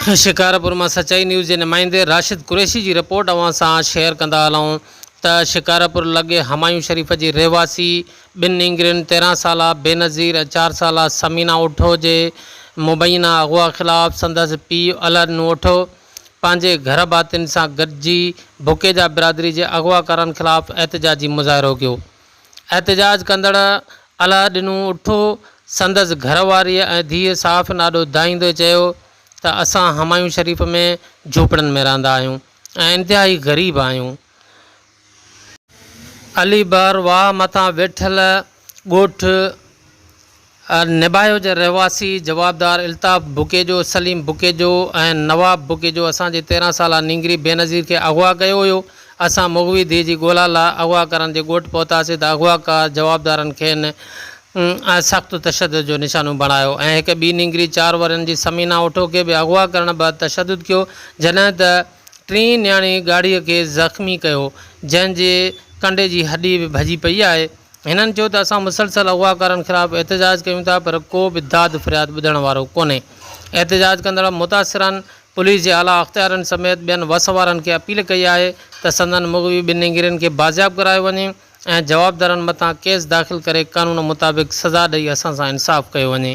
شڪارپور مان سچائي نيوز جي نمائندي راشد قريشي جي رپورٽ اوهان سان شيئر ڪندا هلون ته شڪارپور لڳ همايون شريف جي رهواسي ٻن نينگرين 13 سالا بينظير ۽ چار سالا ثمينه اوٺو جي مبينا اغوا خلاف سندس پيء الهڏنو اوٺو پنهنجي گهر ڀاتين سان گڏجي ڀوڪيجا برادري جي اغواڪارن خلاف احتجاجي مظاهرو ڪيو. احتجاج ڪندڙ الهه ڏنو اٺو، سندس گهر واريء ۽ ڌيء صحافين آڏو دانهيندي چيو ته اسان همايون شريف ۾ جهوپڙن ۾ رهندا آهيون ۽ انتهائي غريب آهيون. علي بحر واهه مٿان ويٺل ڳوٺ نباهيو جي رهواسي جوابدار الطاف بڪيجو، سليم بڪيجو ۽ نواب بڪيجو اسان جي 13 سالا نينگري بينظير کي اغوا ڪيو هيو، اسان مغوي ڌيء جي ڳولا لاء اغواڪارن جي ڳوٺ پهتاسين ته اغواڪار جوابدارن کين سخت تشدد جو نشانو بڻايو ۽ هڪ ٻي نينگري چار ورهين جي ثمينه اوٺو کي به اغوا ڪرڻ بعد تشدد ڪيو جڏهن ته ٽين نياڻي ڳاڙهي کي زخمي ڪيو جنهن جي ڪنڊي جي هڏي به ڀڄي پئي آهي. هنن چيو ته اسان مسلسل اغواڪارن خلاف احتجاج ڪيون ٿا پر ڪو به داد فرياد ٻڌڻ وارو ڪونهي. احتجاج ڪندڙ متاثرن پوليس جي اعليٰ اختيارين سميت ٻين وس وارن کي اپيل ڪئي آهي ته سندن مغوي ٻن نينگرين کي بازياب ڪرايو وڃي ۽ جوابدارن مٿان ڪيس داخل ڪري قانون مطابق سزا ڏئي اسان سان انصاف ڪيو وڃي.